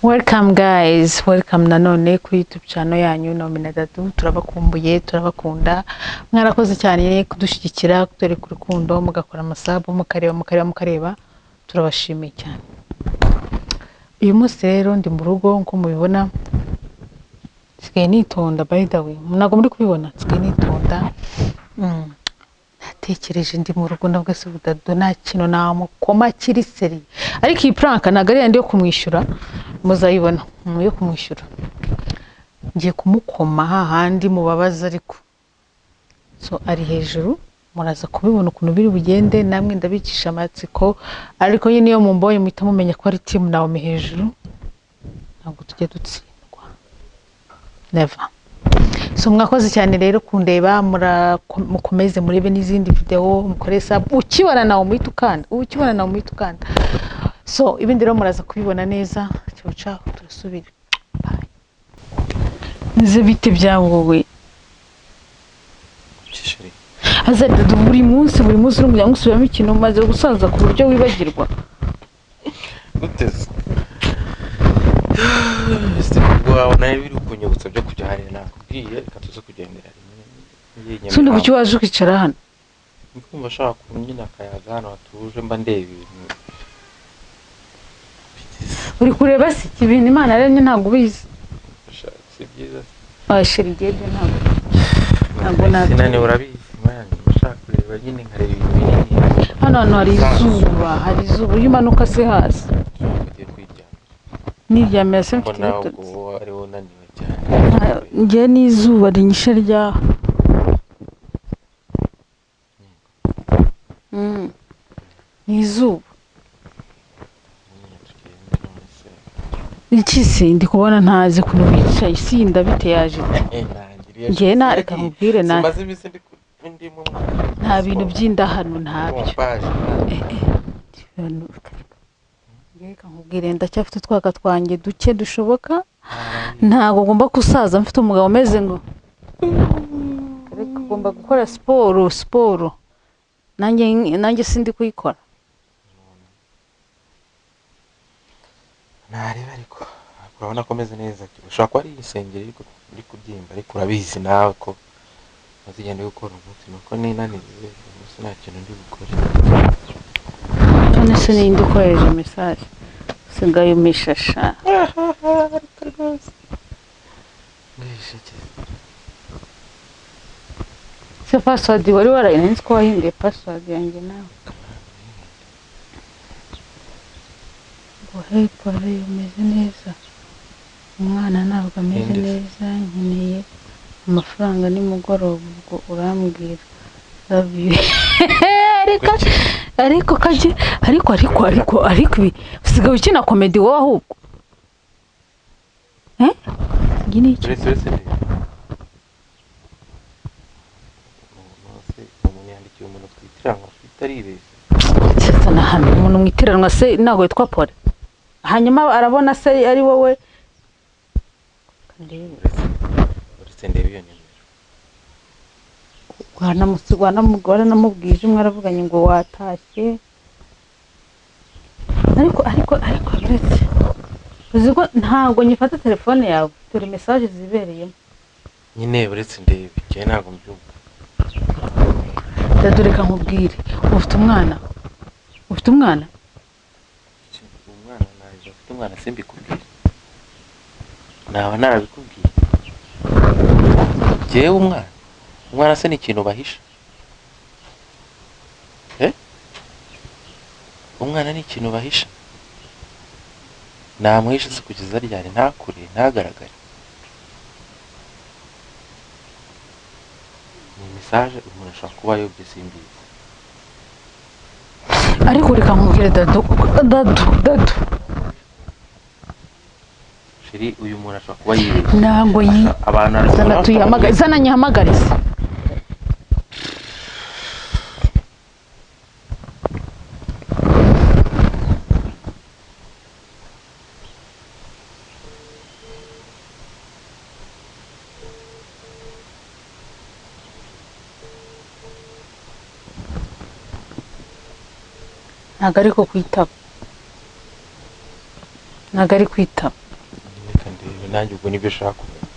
Welcome guys, welcome nanone kuri YouTube channel yanyu Naomi na Dadu. Turabakumbuye, turabakunda. Mwarakoze cyane kudushyigikira, kutwereka urukundo, mugakora amasub, mukareba, mukareba, mukareba. Turabashimiye cyane. Uyu munsi rero ndi mu rugo nko mubibona. Nsigaye nitonda, by the way. Ntabwo muri kubibona, nsigaye nitonda. Natekereje ndi mu rugo ndavuga se Dadu nta kintu namukoma kiri seri. Ariko iyi prank ntabwo ari yandi yo kumwishyura, muzayibona yo kumwishyura. Ngiye kumukoma hahandi mubabaza, ariko so ari hejuru, muraza kubibona ukuntu biri bugende, namwe ndabicisha amatsiko. Ariko nyine iyo mumbonye muhita mumenya ko ari team Naomi hejuru, ntabwo tujya dutsindwa, never. So mwakoze cyane rero kundeba, mukomeze murebe n'izindi video, mukore sub, ukibona nawe muhita ukanda, ukibona nawe muhita ukanda. So ibindi rero muraza kubibona neza. Ciao ciao, turasubira. Bye. Nize bite byawowe? Chérie. Aza Dadu, buri munsi buri munsi urumva ngusubiramo ikintu, umaze gusaza ku buryo wibagirwa. Guteze. Ese ubwo wawe nawe biri kunyibutsa byo kujya hariya nakubwiye, reka tuze kugendera rimwe. Sundi kuki waje ukicara hano? Ndumva ashaka kunyina akayaga hano hatuje, mba ndeba ibintu. Uri kureba se ibintu Imana yaremye, ntabwo ubizi. Si byiza. Ah chérie, ngiye byo ntabwo. Ntabwo nabyo. Sinani urabizi, man, ndashaka kureba nyine nkareba ibintu binini. Hano hantu hari izuba, hari izuba. Iyo umanuka se hasi. Ugiye kwiryamira. Niryamira se mfite Mbona ibitotsi. ubwo ari wowe unaniwe cyane. Njye n'izuba rinyishe ryaho. Ni izuba. Nyine tugende none se. Iki se ndi kubona ntazi ukuntu wicaye, si ndabiteyaje ite. Nangiriye. Njye na reka nkubwire na Simaze iminsi ndi mu nta bintu by'indahano ntabyo. Pompage. Reka nkubwire, ndacyafite utwaka twanjye duke dushoboka. Ntabwo ngomba gusaza mfite umugabo umeze ngo. Ariko ugomba gukora siporo, siporo. Nanjye sindi kuyikora. Nareba ariko urabona ko ameze neza. Ushobora kuba ari isengeri iri kubyimba, ariko urabizi nawe ko mazigenda gukora umunsi nuko ninaniwe umunsi nta kintu ndi bukore. None se ninde ukohereje message? Usigaye umishasha. Ariko rwose ndisheke. Se password wari warayirenze ko wahinduye password yanjye nawe. Ngo hey Paul, umeze neza. Umwana ntabwo ameze Ninde se? neza, nkeneye amafaranga nimugoroba, ubwo urambwira. Love you. Ariko ariko kajye ariko ariko ariko ariko ibi usigaye ukina comedy wowe ahubwo. Eh? Iyi ni iki? Uretse ndebe. Umuntu yandikiye umuntu twitiranwa twita aribeshya. Sasa na hano umuntu mwitiranwa se ntabwo witwa Paul. Hanyuma arabona se ari wowe. Ndebe. Uretse ndebe iyo nimero. Waranamubwije umwe aravuganye ngo watashye. Ariko ariko ariko uretse uzi ko ntabwo nyifata telefone yawe, dore message zibereyemo. Nyine uretse ndebe, njyewe ntabwo mbyumva. Dadu reka nkubwire, ufite umwana? Ufite umwana? Umwana ntabwo afite umwana, simbikubwire. Naba narabikubwiye. Njyewe umwana, umwana se ni ikintu bahisha? Umwana ni ikintu bahisha? Namuhisha se kugeza ryari? Ntakure, ntagaragare. Ni message umuntu ashobora kuba ayobye, simbizi. Ariko reka nkubwire Dadu, Dadu, Dadu. Chérie, uyu muntu ashobora kuba yibeshye. Ntabwo yi Abantu zana tuyihamagare, zana nyihamagare se. Ntabwo ari ko kwitaba. Ntabwo ari kwitaba. Nanjye ubwo nibyo ushaka kumenya.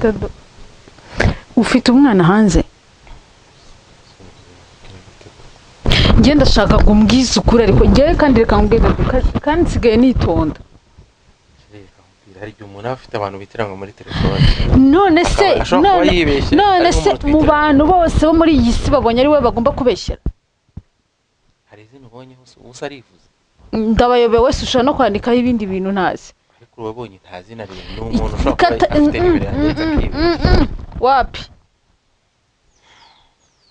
Dado, ufite umwana hanze? Njye ndashaka ngo umbwize ukuri, ariko njyewe kandi reka nkubwire Dado, kandi nsigaye nitonda. Hari igihe umuntu aba afite abantu bitiranwa muri telefone. None se Ashobora kuba yibeshye, none ariko se umuntu mu twitiranwa. bantu bose bo muri iyi si babonye ari we bagomba kubeshyera? Hari izina ubonye hose ubusa arivuze. Ndabayobewe wese, ushobora no kwandikaho ibindi bintu ntazi. Ariko urabonye nta zina rye, ni umuntu ushobora kuba afite nimero yanjye ariko akibeshya. Wapi?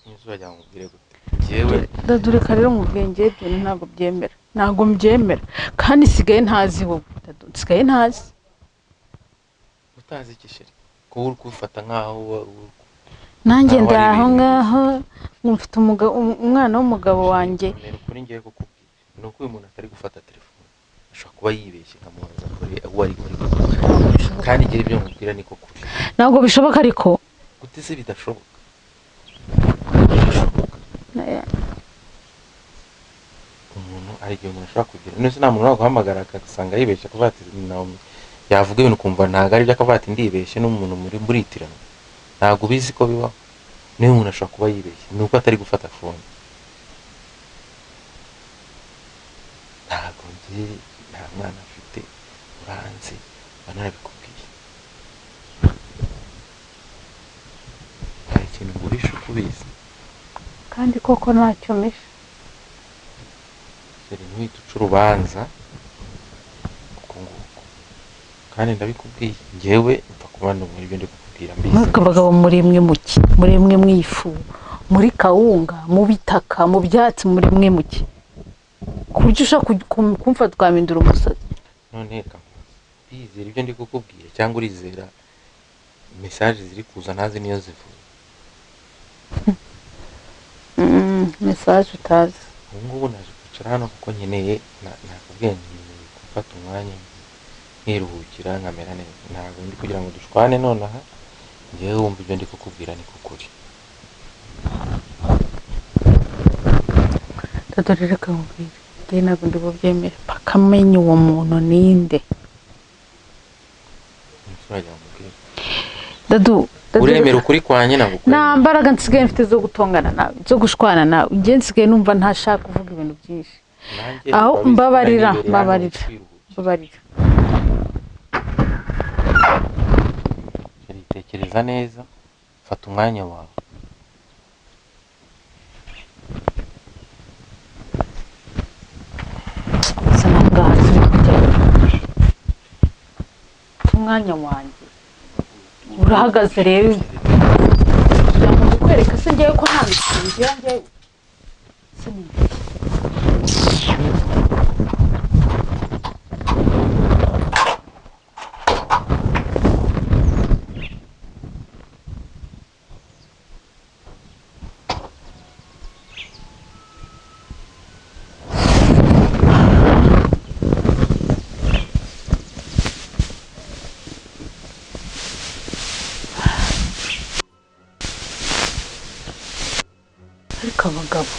N'izuba ryawe nkubwire gute? Njyewe Dado, reka rero nkubwire, njyewe ibyo bintu ntabwo byemera, ntabwo mbyemera, kandi nsigaye ntazi wowe Dado, nsigaye ntazi. Utazi iki sheri? Kuba uri kubifata nkaho Nanjye Ntaho ari ndaho ibintu ngaho mfite umwana w'umugabo wanjye. Mbere ukuri ngiye kukubwira ni uko uyu muntu atari gufata telefone, ashobora kuba yibeshye nkamubaza kure uwo ari uri kuvuga, kandi igihe ibyo mubwira niko kuri. Ntabwo bishoboka ariko. Gute se bidashoboka? Birashoboka. Umuntu hari igihe umuntu ashobora kugira, none se nta muntu waguhamagara akagasanga yibeshye akavuga ati Naomi, yavuga ibintu ukumva ntabwo ari byo, akavuga ati ndibeshye, n'umuntu muri muritirana, ntabwo ubizi ko bibaho. Niyo umuntu ashobora kuba yibeshye ni uko atari gufata phone. Ntabwo njye nta mwana afite, uranzi mba narabikubwiye. Hari ikintu nguhisha uko ubizi. Kandi koko ntacyo mpisha. Sheri, ntuhite uca urubanza kuko nguko, kandi ndabikubwiye njyewe mpfa kuba muri ibyo ndi kukubwira mbizi. Mwebwe abagabo muri mwe muki, muri mwe mwifu, muri kawunga, mu bitaka, mu byatsi, muri mwe muki, ku buryo ushobora kumfata ukamindura umusazi. None reka urizera ibyo ndi kukubwira cyangwa urizera message ziri kuza ntazi niyo zivuye? Message utazi. Ubu ngubu naje kwicara hano kuko nkeneye, nakubwiye nkeneye gufata umwanya nkiruhukira nkamera neza. Ntabwo ndi kugira ngo dushwane nonaha, njyewe wumva ibyo ndi kukubwira ni kukuri. Dado, rero reka nkubwire, njyewe ntabwo ndi bubyemere paka menye uwo muntu ninde. Uragira ngo nkubwire? Dado, Dado, Uremera ukuri kwanjye ntabwo nta ukwemera. mbaraga nsigaye mfite zo gutongana nawe, zo gushwana nawe. Njye nsigaye numva ntashaka kuvuga ibintu byinshi. Nanjye Aho urabizi ko mbabarira, nari imbere hano mbabarira. kwiruhukira. Mbabarira. Sheri, tekereza neza, fata umwanya wawe. Gusa naho ngaha turi kujya. Umwanya wanjye urahagaze rero, kugira ngo ndikwereke se njyewe ko nta mikino ngira njyewe se ni ibiki? Ariko abagabo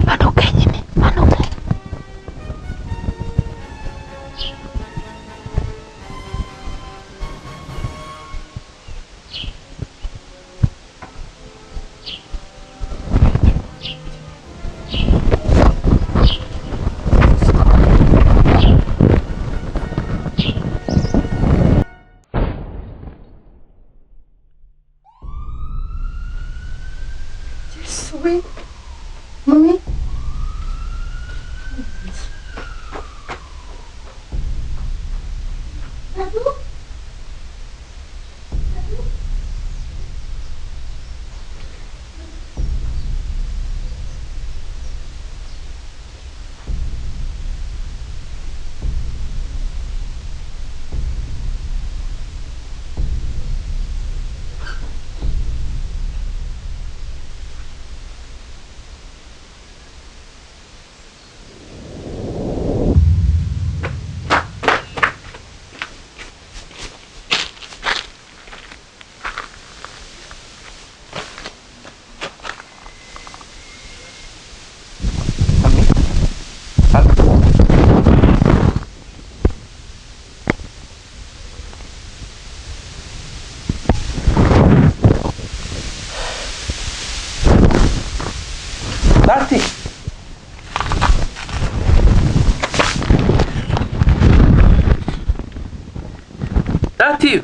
manuke nyine, manuke. Yesu we, mami. Dati, Dati,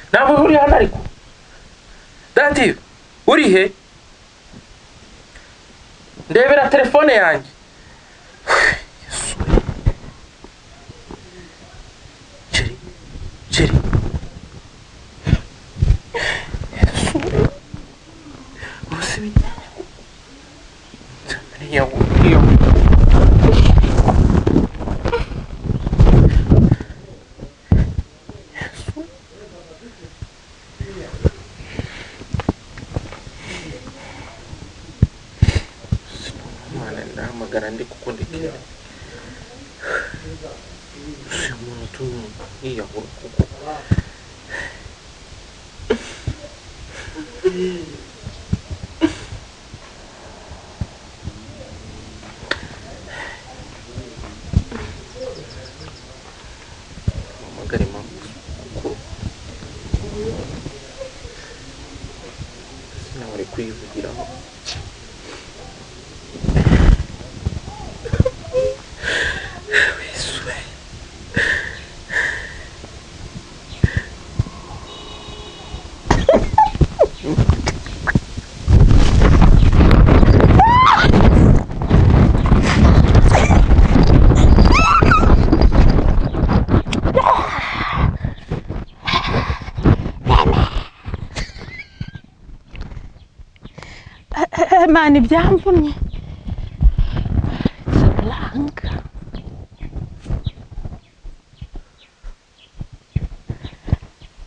ntabwo uri hano ariko. Dati, uri he? Ndebera telefone yanjye. Yesu we. Chéri, chéri. Yesu we. Ubu se Mana, ndahamagara ndi kuko ndekera. Si umuntu yiyahura kuko. Mpamagare mama kuko sinabure kuyivugiraho. Yesu we. Mani byamvunye. It's a blank.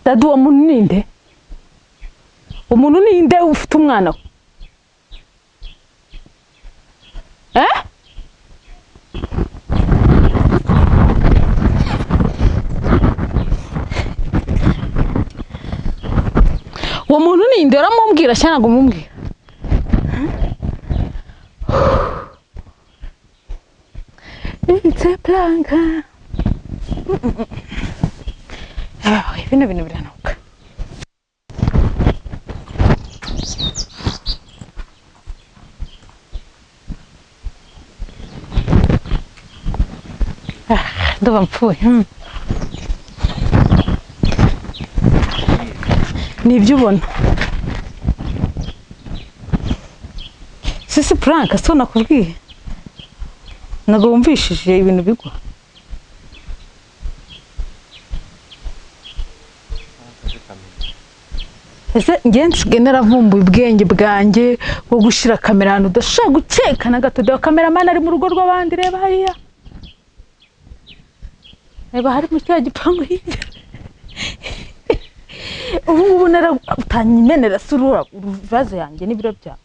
Dadu, uwo muntu ninde? Umuntu ninde ufite umwana we? Eh? Uwo muntu ninde? Uramumbwira cyangwa ntabwo umubwira? It's a plank. Ah, bino bintu biranuka. Ah, ndumva mpfuye. Nibyo ubona. Sisi prank, so nakubwiye. Ntabwo wumvishije ibintu bigwa. Ese njye nsigaye naravumbuye ubwenge bwanjye bwo gushyira kamera ahantu udashobora gukeka na gato. Dore kameramani ari mu rugo rw'abandi, reba hariya. Reba hari mu cya gipangu hirya. Ubu ngubu utanyimenera surura vaze yanjye n'ibiro byawe.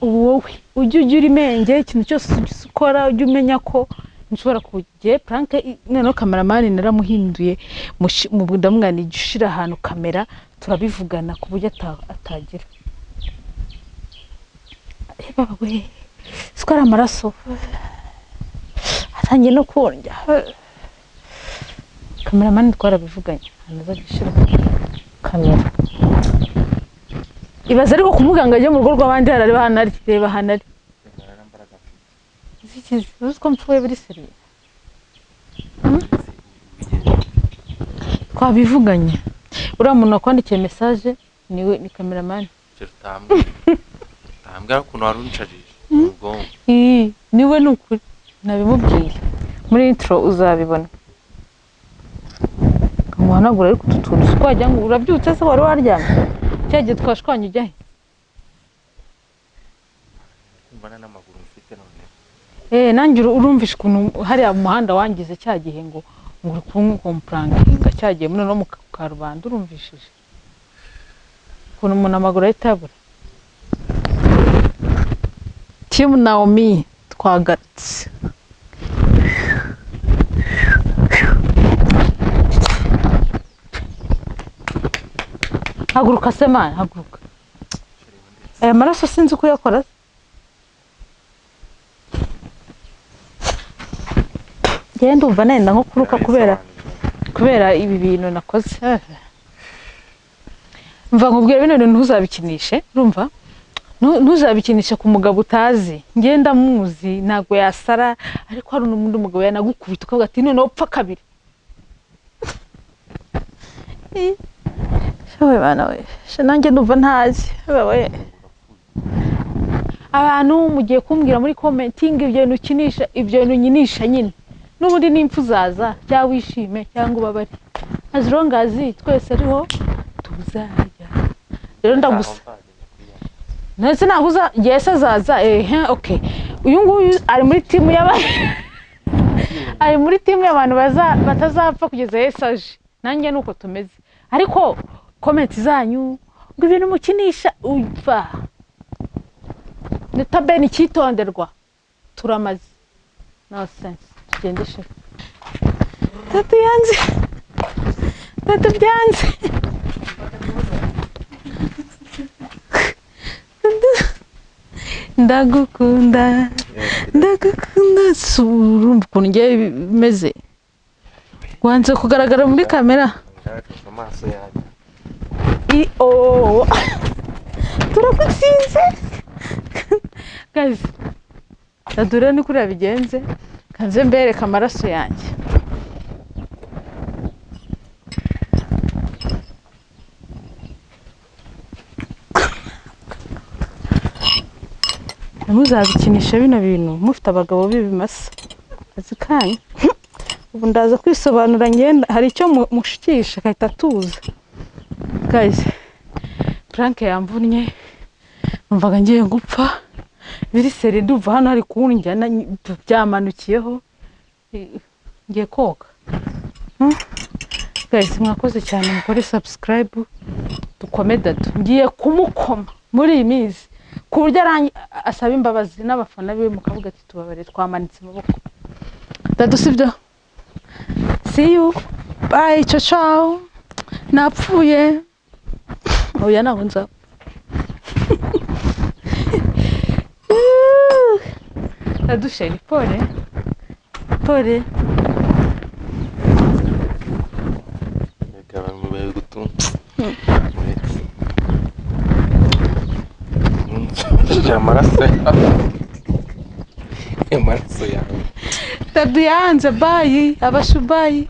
Ubu wowe ujye ugira imenge, ikintu cyose ujye ukora ujye umenya ko nshobora kujya prank. Noneho kameramani naramuhinduye, ndamubwira jya ushyira ahantu kamera turabivugana ku buryo atagira. Baba we, siko ari amaraso atangiye no kundya. Kameramani twarabivuganye, ahantu azajya ushyira kamera. Ibaze ariko kumuganga ajya mu rugo rw'abandi harareba ahantu ari, reba ahantu ari. Zikize, uzi ko mpfuye biri seriye. Twabivuganye. Uriya muntu wakwandikiye message niwe, ni kameramani. Utambwira ukuntu wari unshajije mu bwonko. Niwe ni ukuri nabimubwiye. Muri intro uzabibona. Umuhanagura ariko utu tuntu si wagira ngo urabyutse se wari waryamye. Cya gihe twashwanye ujya he? Kumva n'amaguru mfite none. Nanjye urumvisha ukuntu hariya mu muhanda wangize cya gihe ngo uri kumpurankinga cya gihe muri no mu karubanda, urumvishije ukuntu umuntu amaguru ahita yabura. Team Naomi twagarutse. Haguruka se man, haguruka. Aya maraso sinzi uko yakora. Njye ndumva nenda nko kuruka kubera ibi bintu nakoze. Mva nkubwira bino bintu ntuzabikinishe, urumva? Ntuzabikinishe ku mugabo utazi. Ngenda muzi ntabwo yasara, ariko hari n'undi mugabo yanagukubita ukavuga ati noneho upfa kabiri. Shawe bana we, nanjye ndumva ntazi. We. Abantu mugiye kumbwira muri commenting ibyo bintu ukinisha, ibyo bintu nyinisha nyine. N'ubundi n'impfu zaza, cyangwa wishime cyangwa ubabare. As long as twese ariho tuzajya. Rero ndagusa. Nese nahuza Yesu azaza okay. Uyu nguyu ari muri team y'abantu ari muri team y'abantu batazapfa kugeza Yesu aje. Nanjye nuko tumeze. Ariko comment zanyu ngo ibintu mukinisha upfa. Nitabeni cyitonderwa. Turamaze. No sense. Tugendeshe. Tatu yanze. Tatu byanze. Ndagukunda. Ndagukunda. Urumva ukuntu ngiye bimeze. Wanze kugaragara muri kamera. Amaso yanjye. Oh. Turakutsinze. Guys, dadure ni kuriya bigenze. Kanze mbereka amaraso yanjye. Muzabikinisha bino bintu mufite abagabo b'ibimasa. Kazi kanyu. Ubu ndaza kwisobanura ngenda hari icyo mushikisha kahita tuza. Guys, prank yamvunnye. Numvaga ngiye gupfa. Biri seri ndumva hano hari kundya byamanukiyeho. Ngiye koga. Guys, mwakoze cyane mukore subscribe dukome Dadu. Ngiye kumukoma muri iyi minsi. Ku buryo asaba imbabazi n'abafana be mukavuga ati tubabare twamanitse amaboko. Dadu sibyo? See you. Bye, ciao ciao. Napfuye. Oya ntabwo nzapfa. Dadu sheri pole. Pole. Amaraso amaraso yawe. Dadu yanze bayi abashubayi.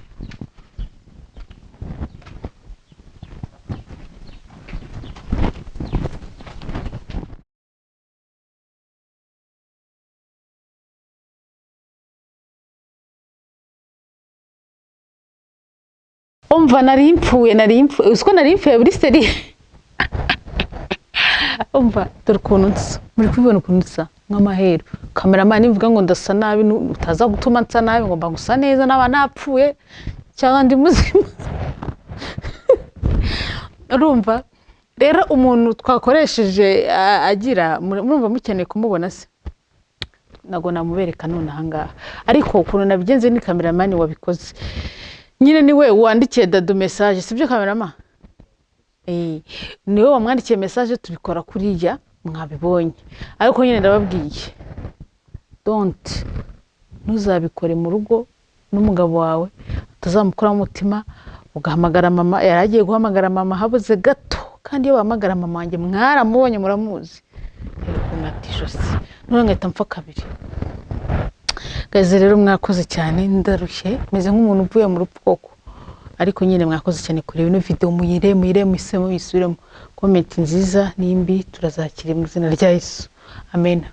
Umva nari mpfuye usiko nari mpfuye buri seri. Umva dore ukuntu nsa, muri kubibona ukuntu nsa nk'amaheru. Cameraman ivuga ngo ndasa nabi, utaza gutuma nsa nabi, ngomba gusa neza naba napfuye cyangwa ndi muzima. Urumva rero umuntu twakoresheje agira murumva mukeneye kumubona se, nago namubereka none ahangaha. Ariko ukuntu nabigenze ni cameraman wabikoze nyine, niwe wandikiye Dadu message, sibyo cameraman? Niwe wamwandikiye message tubikora kuriya mwabibonye. Ariko nyine ndababwiye, don't, ntuzabikore mu rugo n'umugabo wawe, utazamukura umutima ugahamagara mama. Yaragiye guhamagara mama habuze gato, kandi iyo bahamagara mama wanjye mwaramubonye muramuzi, yari ijosi none ngahita mpfa kabiri. Guys rero mwakoze cyane, ndarushye meze nk'umuntu uvuye mu rupfu koko. Ariko nyine mwakoze cyane kureba ino video, muyire muyisubiremo. Comment nziza nimbi turazakira mu izina rya Yesu. Amen.